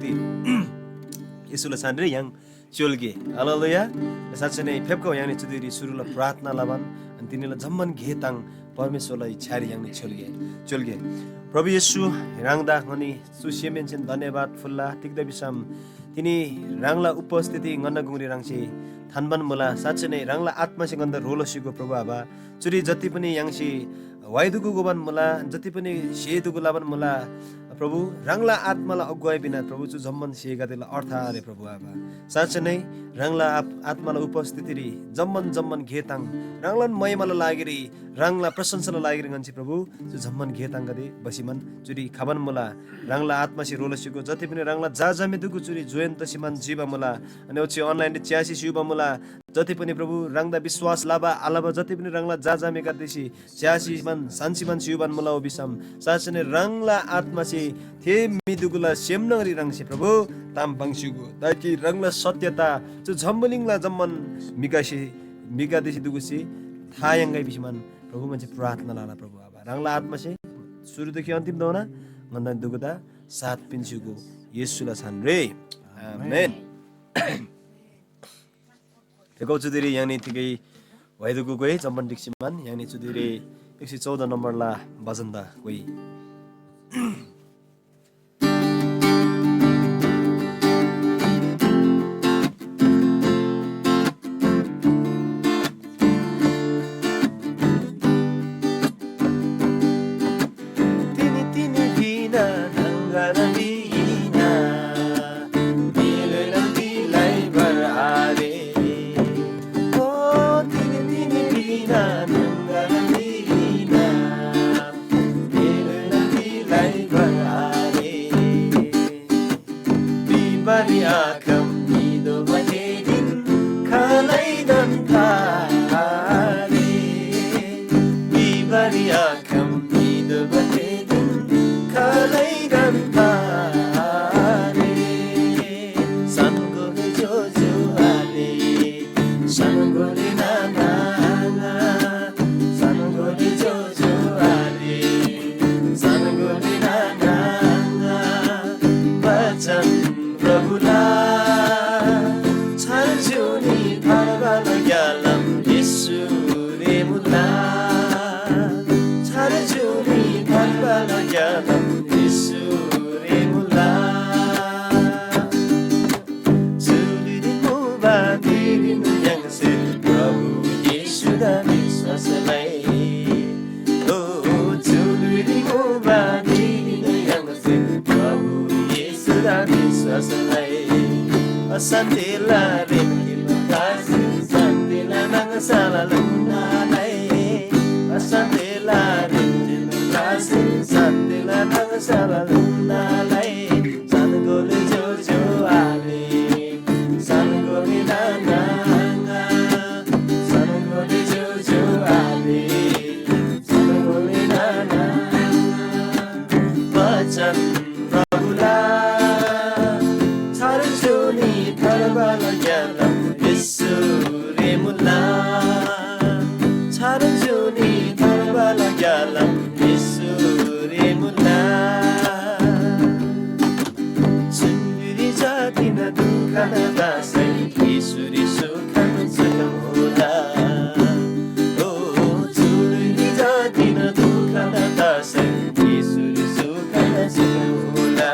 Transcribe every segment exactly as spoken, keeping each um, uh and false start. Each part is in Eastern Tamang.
येशूला छानरी य्‍हाङ च्‍योल्‍गे। हालेलुया। साँच्‍चै नै फेप्‍खउ य्‍हाङनी चुदिरी सुरुला प्रार्थना लबान अनि तिनीला जम्‍मान गे ताङ परमेश्‍वरला इच्‍छारी य्‍हाङनी च्‍योल्‍गे। च्‍योल्‍गे। प्रभु येशू, ह्राङदा ङनी चु सेमहेन्‍सेन धन्‍यवाद फुल्‍ला। तिग्‍दा भिसम तिनी ह्राङला उपस्थिति ङन्‍ना गुङरी ह्राङसे थान्‍बान मुला। साँच्‍चै नै ह्राङला आत्‍मासे ङन्‍दा ह्रो लसीगो प्रभु आबा। चुरी जति पनि य्‍हाङसे व्‍हाइ दुगु गोबान मुला, जति पनि स्‍हे दुगु लबान मुला, प्रभु, ह्राङला आत्‍माला अगुवाई बिना, प्रभु, चु जम्‍मान स्‍हेगदेला अर्थ आरे, प्रभु आबा। साँच्‍चै नै ह्राङला आप-, आत्‍माला उपस्थितिरी जम्‍मान जम्‍मान गे ताङ ह्राङलान महिमाला लागिरी, ह्राङला प्रशंसाला लागिरी ङन्‍से, प्रभु, चु जम्‍मान गे ताङगदे भसीमान चुरी खबान मुला। ह्राङला आत्‍मासे ह्रो लसीगो जति पनि ह्राङला जा जामे दुगु चुरी जोयन तसीमान जिबा मुला। अनि ओच्‍छे अनलाइनरी च्‍यासी स्‍युबा मुला। जति पनि, प्रभु, ह्राङदा विश्‍वास लबा आलबा जति पनि ह्राङला जा जामेगदेसे च्‍यासीमान, सान्‍सीमान स्‍युबान मुला भिसम, साँच्‍चै नै ह्राङला आत्‍मासे थे म्‍हिदुगुला सेम न्‍हङरी ह्राङसे, प्रभु, ताम पाङ्स्‍युगु, ताकि ह्राङला सत्यता चु जम्‍बुलिङला जम्‍मान म्‍हिगसे, म्‍हिगदेसे दुगुसे था याङ्‌गै भिसीमान, प्रभु, ङन्‍से प्रार्थना लला, प्रभु आबा। ह्राङला आत्‍मासे सुरुदेखि अन्‍तिमधोना ङन्‍दा दुगुदा साथ पिन्‍स्‍युगु, येशूला छानरे। आमेन। थेगौ चुदिरी य्‍हाङनी तिगै व्‍हाइदुगु गोइ जम्‍मान ढिक्‍सीमान य्‍हाङनी चुदिरी एक सय चौध नम्‍बरला भजनदा गोइ। तिनी तिनी बिना न्‍हङगर बिना मेलैला बिलाइबर आरे। ओ तिनी तिनी बिना न्‍हङगर बिना मेलैला बिलाइबर आरे। बिबारी आखम निदो बजेदिन खालैदन थारे। बिबारी आखम निदो बजेदिन खालैदन थारे। सनगोले जो जो आले, सनगोले नाना आङा, सनगोले जो जो आले, सनगोले नाना आङा, बचन प्रभुला छार जुनी थार्बाला ग्यालम येशूरे मुला। छार जुनी थार्बाला ग्यालम येशूरे मुला। जुनी मुबा दिरिन य्‍हाङसे प्रभु येशूदा विश्‍वास लइ। ओ जुनी मुबा दिरिन य्‍हाङसे प्रभु येशूदा विश्‍वास लइ। अशान्‍तिला रिमझिम कासी शान्‍तिला नाङसाला लुनालै। अशान्‍तिला रिमझिम कासी शान्‍तिला नाङसाला लुनालै। सनगोले जो जो आले, सनगोले नाना आङा, सनगोले जो जो आले, सनगोले नाना आङा। बचन प्रभुला छार जुनी थार्बाला ग्यालम येशूरे मुला। छार जुनी थार्बाला ग्यालम येशूरे मुला। जुनी जातिना दुःखना दासै येशूरी सुखन सकम होला। ओ जुनी जातिना दुःखना दासै येशूरी सुखन सकम होला।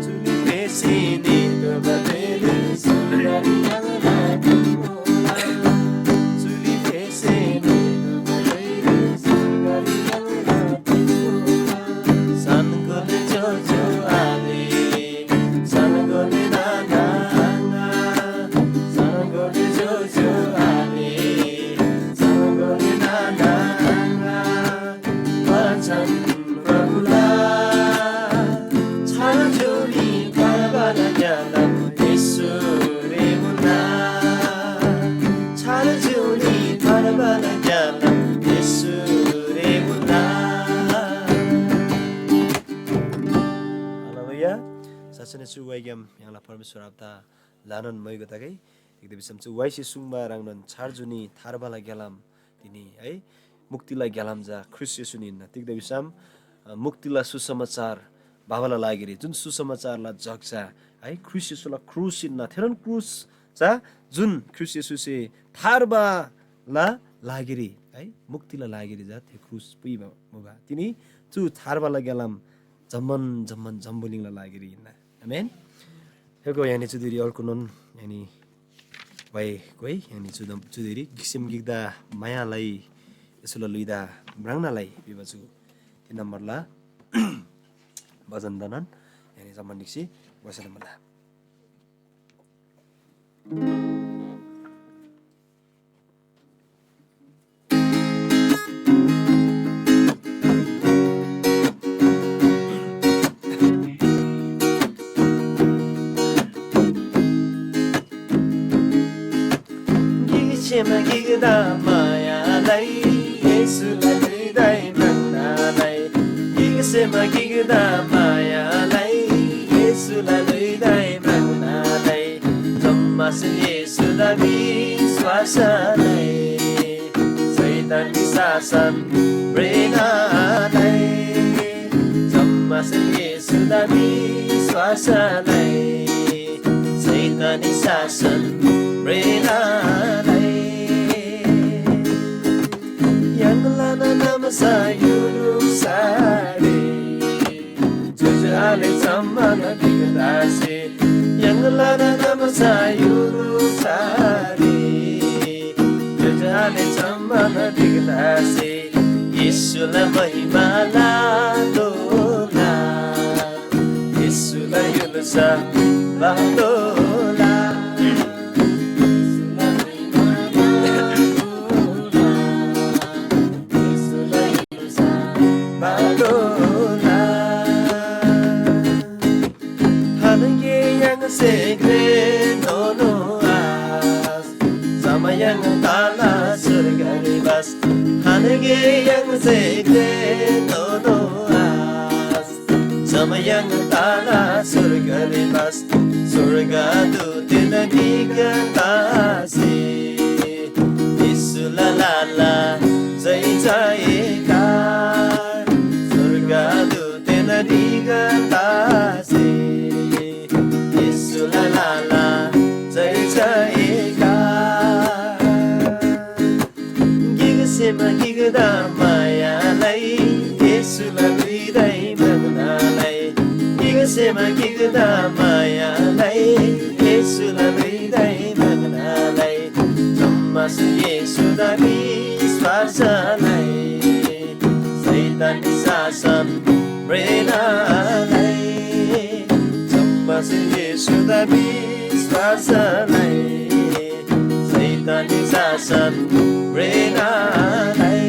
जुनी पेसेनी तो बतेली सुन्दरी नगरा होला। जुनी पेसेनी तो बतेली सुन्दरी नगरा होला। सनगोले जो जो आले, सनगोले नाना आङा, सनगोले जो जो आले, सनगोले नाना आङा। बचन प्रभुला छार जुनी थार्बाला ग्यालम येशूरे मुला। छार जुनी थार्बाला ग्यालम येशूरे मुला। हालेलुया। साँच्चै नै चु वाइग्‍याम य्‍हाङला परमेश्‍वर आबादा ल्‍हानान मोइगो तगै। तिग्‍दा भिसम चु वाइसे सुङ्बा ह्रङ्नोन छार जुनी थार्बाला ग्‍यालाम तिनी है मुक्तिला ग्‍यालाम चा ख्रीष्‍ट येशून हिन्‍ना। तिग्‍दा भिसम, अ, मुक्तिला सुसमाचार बाबाला लागिरी जुन सुसमाचारला जग छ है, ख्रीष्‍ट येशूला क्रुस हिन्‍ना, थेनोन क्रुस चा जुन ख्रीष्‍ट येशूसे थार्बाला लागिरी है, मुक्तिला लागिरी चा थे क्रुस पुइबा मुबा। तिनी चु थार्बाला ग्‍यालाम जम्‍मान जम्‍मान जम्‍बुलिङला लागिरी हिन्‍ना। आमेन। थेको यानी चुदिरी अर्कोनोन यानी वाइ कोइ यानी चुदम चुदिरी गिकसेम गिकदा माया लइ, येशूला ल्‍हुइदा म्राङ्ना लइ भिबा चु तीन नम्‍बरला भजन दनन यानी जम्‍मान ढिक्‍सी घोषणा मुला। गिकसेम गिकदा माया लइ, येशूला ल्‍हुइदाइ म्राङ्ना लइ। गिकसेम गिकदा माया लइ, येशूला ल्‍हुइदाइ म्राङ्ना लइ। जम्‍मासेन येशूदा विश्‍वास लइ, शैताननी शासन भ्रेना लइ। जम्‍मासेन येशूदा विश्‍वास लइ, शैताननी शासन भ्रेना लइ। य्‍हाङला नामसा य्‍हुलुसारे ज्‍योज्‍यो आले जम्‍मान ढिक्‍दासे य्‍हाङला नामसा य्‍हुलुसारे ज्‍योज्‍यो आले जम्‍मान ढिक्‍दासे येशूला महिमा लतोःला। येशूला य्‍हुल्‍सा लतोःला। येशूला महिमा लतोःला। येशूला य्‍हुल्‍सा लतोःला। थानगे य्‍हाङसे घ्रेनोनो आश, जम्‍मा य्‍हाङ तला स्‍वर्गरी बास। थानगे य्‍हाङसे घ्रेनोनो आश, जम्‍मा य्‍हाङ तला स्‍वर्गरी बास। स्‍वर्गदूतदेन ढिक्‍दासे येशूला लाला जय जयकार। स्‍वर्गदूतदेन ढिक्‍दासे येशूला लाला जय जयकार। गिकसेम गिकदा माया लइ, येशूला ल्‍हुइदाइ म्राङ्ना लइ। गिकसेम गिकदा माया लइ, येशूला ल्‍हुइदाइ म्राङ्ना लइ। जम्‍मासे येशूदा विश्‍वास लइ, शैताननी शासन भ्रेना लइ। जम्‍मासे येशूदा विश्‍वास लइ, शैताननी शासन भ्रेना लइ।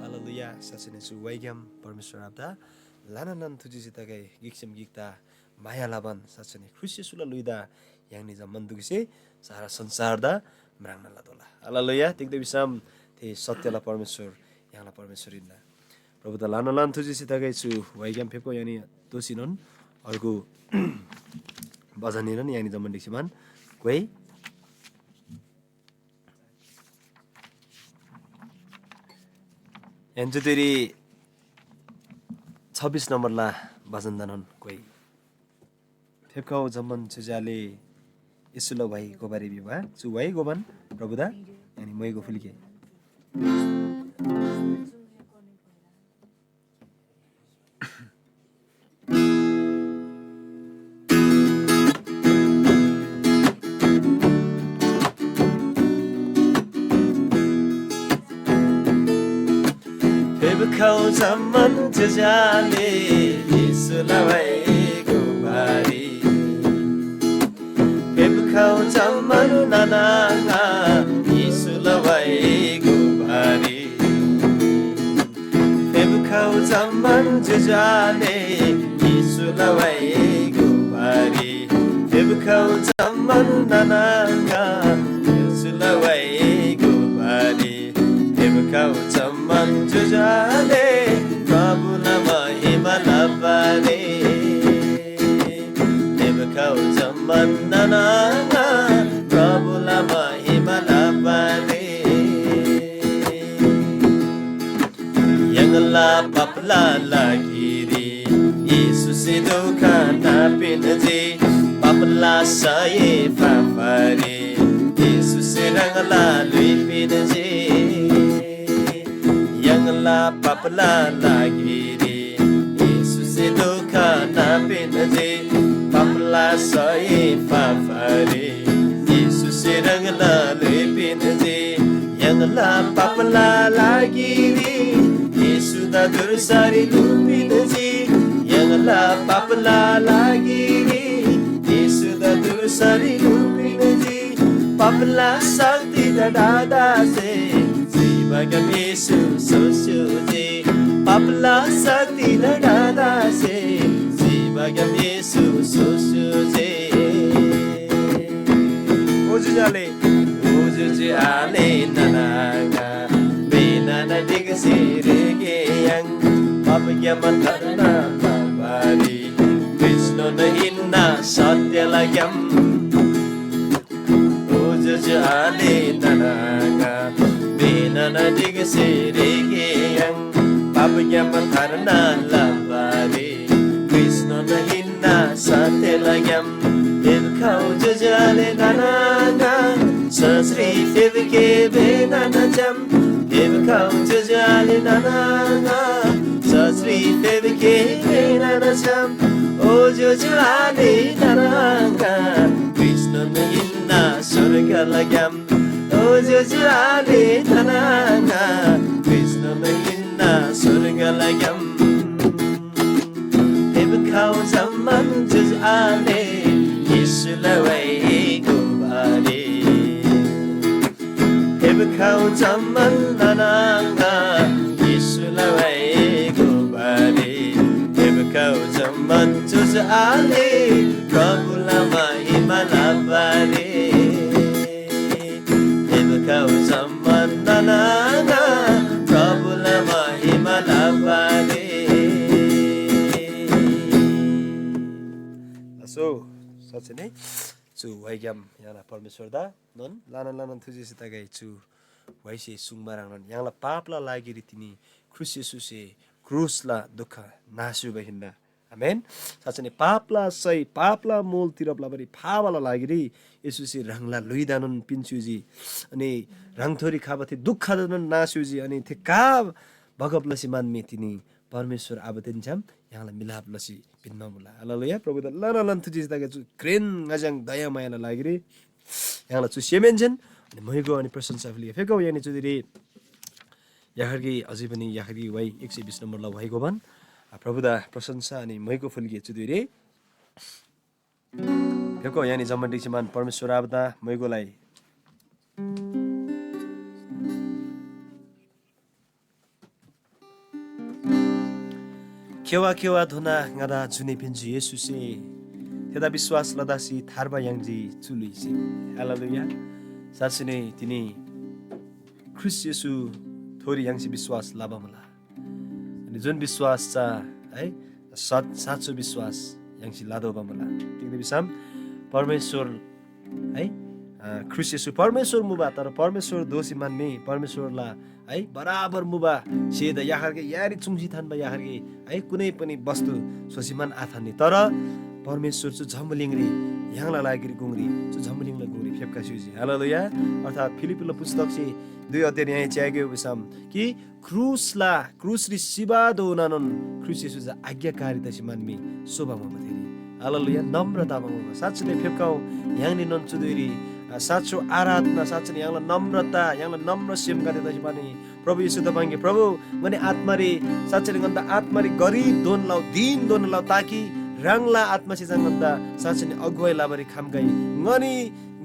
हालेलुया। साँच्‍चै नै चु वाइग्‍याम परमेश्‍वर आबादा ल्‍हानान ल्‍हानान थुजेसी तगै। गिकसेम गिकदा माया लबान साँच्‍चै नै ख्रीष्‍ट येशूला ल्‍हुइदा य्‍हाङनी जम्‍मान दुगुसे सारा संसारदा म्राङ्ना लतोःला। हालेलुया। तिग्‍दा भिसम थे सत्यला परमेश्‍वर य्‍हाङला परमेश्‍वर हिन्‍ना। प्रभुदा ल्‍हानान ल्‍हानान थुजेसी तगै। चु वाइग्‍याम फेप्‍गो यानी दोःसीनोन अर्गु भजनएनोन यानी जम्‍मान ढिक्‍सीमान क्‍वेइ। एन्‍चुतेरी छब्बिस नम्‍बरला भजनदानोन क्‍वेइ। फेप्‍खउ जम्‍मान ज्‍योज्‍यो आले येशूला व्‍हाइ गोबारी भिबा चु व्‍हाइ गोबान प्रभुदा यानी मोइगो फुल्‍गे। फेप्‍खउ जम्‍मान ज्‍योज्‍यो आले येशूला व्‍हाइ गोबारी। फेप्‍खउ जम्‍मान नाना आङा येशूला व्‍हाइ गोबारी। फेप्‍खउ जम्‍मान ज्‍योज्‍यो आले येशूला व्‍हाइ गोबारी। फेप्‍खउ जम्‍मान नाना आङा येशूला व्‍हाइ गोबारी। फेप्‍खउ जम्‍मान ज्‍योज्‍यो आले प्रभुला महिमा लबारी। फेप्‍खउ जम्‍मान नाना आङा प्रभुला महिमा लबारी। य्‍हाङला ला लागिरी येशूसे दुःख नापिन्‍जी, पापला सय फाफारी येशूसे ह्राङला ल्‍हुइ पिन्‍जी। य्‍हाङला पापला लागिरी येशूसे दुःख नापिन्‍जी, पापला सय फाफारी येशूसे ह्राङला ल्‍हुइ पिन्‍जी। य्‍हाङला पापला लागिरी येशूदा धुर्सारी ल्‍हुपिन्‍जी। य्‍हाङला पापला लागिरी येशूदा धुर्सारी ल्‍हुपिन्‍जी। पापला शक्तिदा डादासे जीवग्‍याम येशू सोस्‍युजी। पापला शक्तिदा डादासे जीवग्‍याम येशू सोस्‍युजी। ओजु जाले, ओजु जु आले नाना आङा, बेनाना डिगसे रेगे याङ, पापग्‍याम धर्ना पापारी, विष्णु न हिन्ना सत्य लाग्‍याम। ओजु जु आले नाना आङा, बेनाना डिगसे रेगे याङ, पापग्‍याम धर्ना लबारी, विष्णु न हिन्ना सत्य लाग्‍याम। फेब खौ जुजाले नाना आङा, ससरी फेबके बेना नचम। फेब खौ जुजाले नाना आङा, ससरी फेबके बेना नचम। ओ जुजाले नाना आङा, विष्णु न हिन्ना स्वर्ग लाग्‍याम। ओ जुजाले नाना आङा, विष्णु न हिन्ना स्वर्ग लाग्‍याम। फेब खौ जम्‍मान जुज आले, येशूला वाइ गोबाले। फेब खौ जम्‍मान नाना आङा, येशूला वाइ गोबाले। फेब खौ जम्‍मान जुज आले, प्रभुला महिमा लबाले। फेब खौ जम्‍मान नाना आङा, प्रभुला महिमा लबाले। लासो, साँच्चै नै चु वाइग्‍याम य्‍हाङला परमेश्‍वरदा नोन ल्‍हानान ल्‍हानान थुजेसी तगै। चु वाइसे सुङ्बा ह्रङ्नोन य्‍हाङला पापला लागिरी तिनी ख्रीष्‍ट येशूसे क्रुसला दुःख नास्‍युबा हिन्‍ना। आमेन। साँच्‍चै नै पापला सय, पापला मोल तिरब लबारी फाबाला लागिरी येशूसे ह्राङला ल्‍हुइदानोन पिन्‍स्‍युजी। अनि ह्राङथोरी खबा थे दुःखदानोन नास्‍युजी। अनि थे का बगब लसी मान मी तिनी परमेश्‍वर आबादेन छ्‌याम य्‍हाङला मिलाप लसी पिन्‍बा मुला। हालेलुया। प्रभुदा लन लन थुजी ताके चु घ्रेन ङाज्‍याङ दयामायाला लागिरी य्‍हाङला चु सेमेन्‍जेन अनि मैगो अनि प्रशंसा फिलिगे फेकौ यानी चुदिरी याखरगी अझै पनि याखरगी वाइ एक सय बिस नम्बरला वाइगो बन। आ, प्रभुदा प्रशंसा अनि मैगो फुलगे चुदिरी फेकौ यानी जम्मा डिक्‍सीमान परमेश्‍वर आबादा मैगोलाई खेवा खेवा धोना ङादा जुनी पिन्‍जी येशूसे। थेदा विश्‍वास लदासी थार्बा याङ्जी चु ल्‍हुइसे। हालेलुया। साँच्‍चै नै तिनी ख्रीष्‍ट येशू थोरी य्‍हाङसे विश्‍वास लबा मुला। अनि जुन विश्‍वास चा है सत साँचो विश्‍वास य्‍हाङसे लतोःबा मुला। तिग्‍दा भिसम परमेश्‍वर है, अ, ख्रीष्‍ट येशू परमेश्‍वर मुबा, तर परमेश्‍वर दोःसी मान मी परमेश्‍वरला है बराबर मुबा स्‍हेदा याखरके यारी चुङ्सी थान्‍बा याखरके है कुनै पनि वस्तु स्‍होसी मान आथान्‍नी। तर परमेश्‍वर चु जम्‍बुलिङरी य्‍हाङला लागिरी गुङरी चु जम्‍बुलिङला गुङरी फेप्‍खा स्‍युजी। हालेलुया। अर्थात् फिलिप्‍पीला पुस्तकसे दुई अध्याय य्‍हाङसे च्‍यागे भिसम कि क्रुसला, क्रुसरी सिबाधोनानोन ख्रीष्‍ट येशू चा आज्ञाकारी तसी मान मी सोबा मुबा थेरी। हालेलुया, नम्रता मुबा। साँच्‍चीले फेप्‍खउ य्‍हाङनीनोन चु धुइरी, आ, साँचो आराधना, साँच्‍चीले य्‍हाङला नम्रता, य्‍हाङला नम्र सेमगदे तसी मान मी प्रभु येशू तबाङगे, प्रभु, ङनी आत्‍मारी, साँच्‍चीले ङन्‍दा आत्‍मारी गरिब दोन लउ, दीन दोन लउ, ताकि ह्राङला आत्‍मासे चा ङन्‍दा साँच्‍चीले अगुवाई लबारी खम्‍गै। ङनी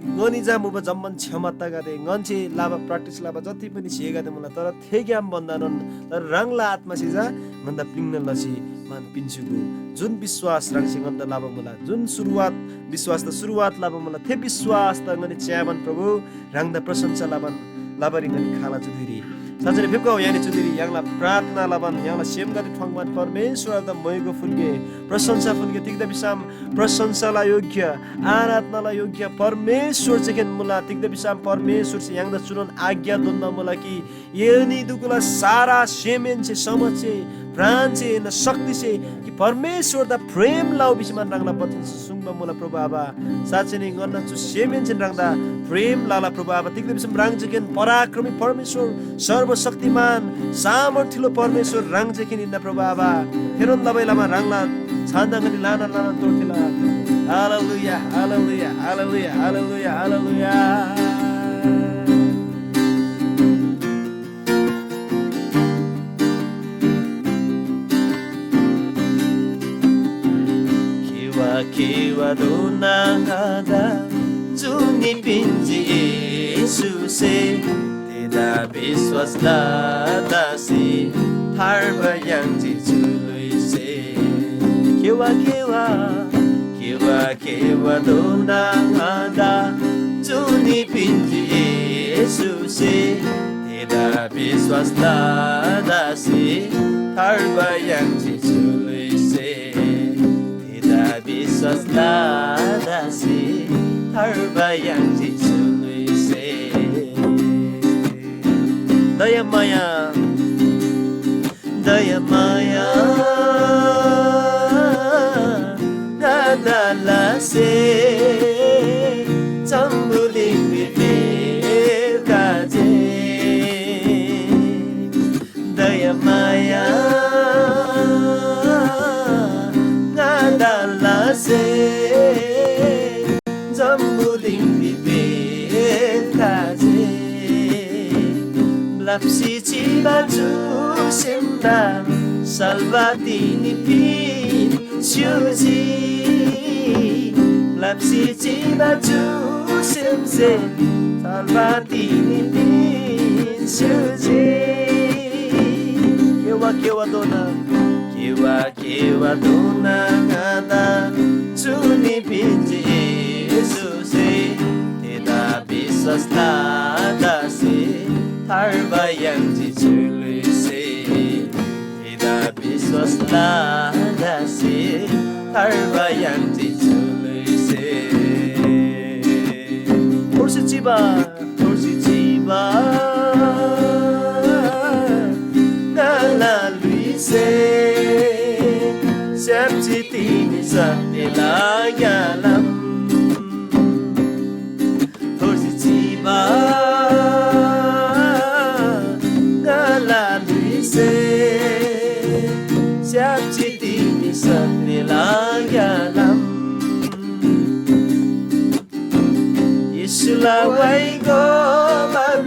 ङनी जा मुबा जम्‍मान क्षमतागदे, ङन्‍से लबा practice लबा जति पनि स्‍हेगदे मुला, तर थेग्‍याम भन्‍दानोन तर ह्राङला आत्‍मासे जा ङन्‍दा प्‍लिङ्ना लसी मान पिन्‍सुगु। जुन विश्‍वास ह्राङसे ङन्‍दा लबा मुला, जुन सुरुवात, विश्‍वासदा सुरुवात लबा मुला, थे विश्‍वासदा ङनी च्‍याबान प्रभु ह्राङदा प्रशंसा लबान, लबारी ङनी खाला चुधुइरी। साँच्‍चीले फेप्‍खउ यानी चुधुइरी य्‍हाङला प्रार्थना लबान, य्‍हाङला सेमगदे ठ्वाङ्बान परमेश्‍वरदा मैगो फुल्‍गे, प्रशंसा फुल्‍गे। तिग्‍दा भिसम प्रशंसाला योग्य, आराधनाला योग्य परमेश्‍वर जेखेन मुला। तिग्‍दा भिसम परमेश्‍वरसे य्‍हाङदा चुनोन आज्ञा दोन्‍ना मुला कि एनी दुगुला सारा सेमहेन्‍से समझसे प्राणसे हिन्‍ना शक्तिसे कि परमेश्‍वरदा प्रेम लउ भिसीमान ह्राङला वचनसे सुङ्बा मुला प्रभु आबा। साँच्‍चै नै ङन्‍ना चु सेमहेन्‍सेन ह्राङदा प्रेम लला प्रभु आबा। तिग्‍दा भिसम ह्राङ जेकेन पराक्रमी परमेश्‍वर, सर्वशक्तिमान, सामर्थ्यलो परमेश्‍वर ह्राङ जेकेन हिन्‍ना प्रभु आबा। थेनोन लबै लमा ह्राङला छान्‍दा ङनी ल्‍हाना ल्‍हाना तोर्थिला। Hallelujah, hallelujah, hallelujah, hallelujah, hallelujah. Kiwa kiwa dona ngada, जुनी पिन्‍जी येशूसे, तेदा विश्‍वास लदासे थार्बा याङ्जी चु ल्‍हुइसे। केवा केवा, केवा केवा दोना ङादा जुनी पिन्‍जी येशूसे, तेदा विश्‍वास लदासे थार्बा याङ्जी चु ल्‍हुइसे। तेदा विश्‍वास लदासे थार्बा याङ्जी चु ल्‍हुइसे। दयामाया, दयामाया ङादा लसे जम्‍बुलिङरी फेप्‍खजी। दयामाया ङादा लसे जम्‍बुलिङरी फेप्‍खजी। ब्‍लप्‍सी चिबा चु सेमदा सल्‍बा तिनी पिन्‍स्‍युजी। ब्‍लप्‍सी चिबा चु सेमसे सल्‍बा तिनी पिन्‍स्‍युजी। केवा केवा दोना, केवा केवा दोना ङादा जुनी पिन्‍जी येशूसे। तेदा विश्‍वास लदासे थार्बा याङ्जी चु ल्‍हुइसे। तेदा विश्‍वास लदासे थार्बा याङ्जी चु ल्‍हुइसे। थोर्सी चिबा, थोर्सी चिबा ङाला ल्‍हुइसे, स्‍याप्‍जी तिनी सत्‍यला ग्‍यालाम। थोर्सी चिबा ङाला ल्‍हुइसे, स्‍याप्‍जी तिनी सत्‍यला ग्‍यालाम। येशूला वाइ गोबान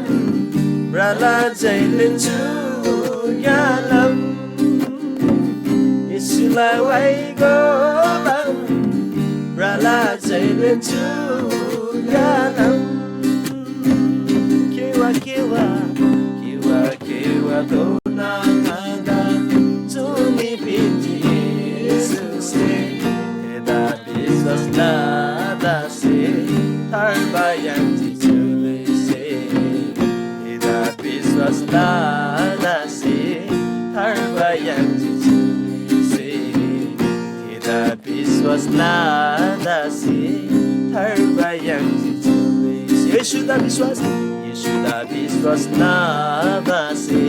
भ्रला जैलेन चु ग्‍यालाम। येशूला वाइ गोबान भ्रला जैलेन चु ग्‍यालाम। केवा केवा, केवा केवा दोना ङादा जुनी पिन्‍जी येशूसे। तेदा विश्‍वास लदासे थार्बा याङ्जी चु ल्‍हुइसे। तेदा विश्‍वास लदासे थार्बा याङ्जी चु ल्‍हुइसे। तेदा विश्‍वास लदासे थार्बा याङ्जी चु ल्‍हुइसे। येशूदा विश्‍वास, येशूदा विश्‍वास लदासे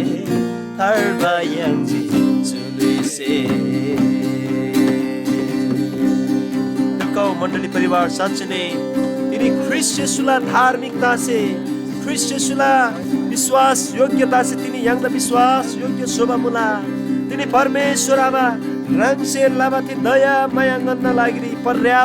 थार्बा याङ्जी चु ल्‍हुइसे। थुर्काउ मण्‍डली परिवार, साँच्‍चै नै तिनी ख्रीष्‍ट येशूला धार्मिकतासे, ख्रीष्‍ट येशूला विश्‍वास योग्यतासे तिनी य्‍हाङदा विश्‍वास योग्य स्‍होबा मुला। तिनी परमेश्‍वर आबा ह्राङसे लबा थे दया माया ङन्‍ना लागिरी पर्याप्त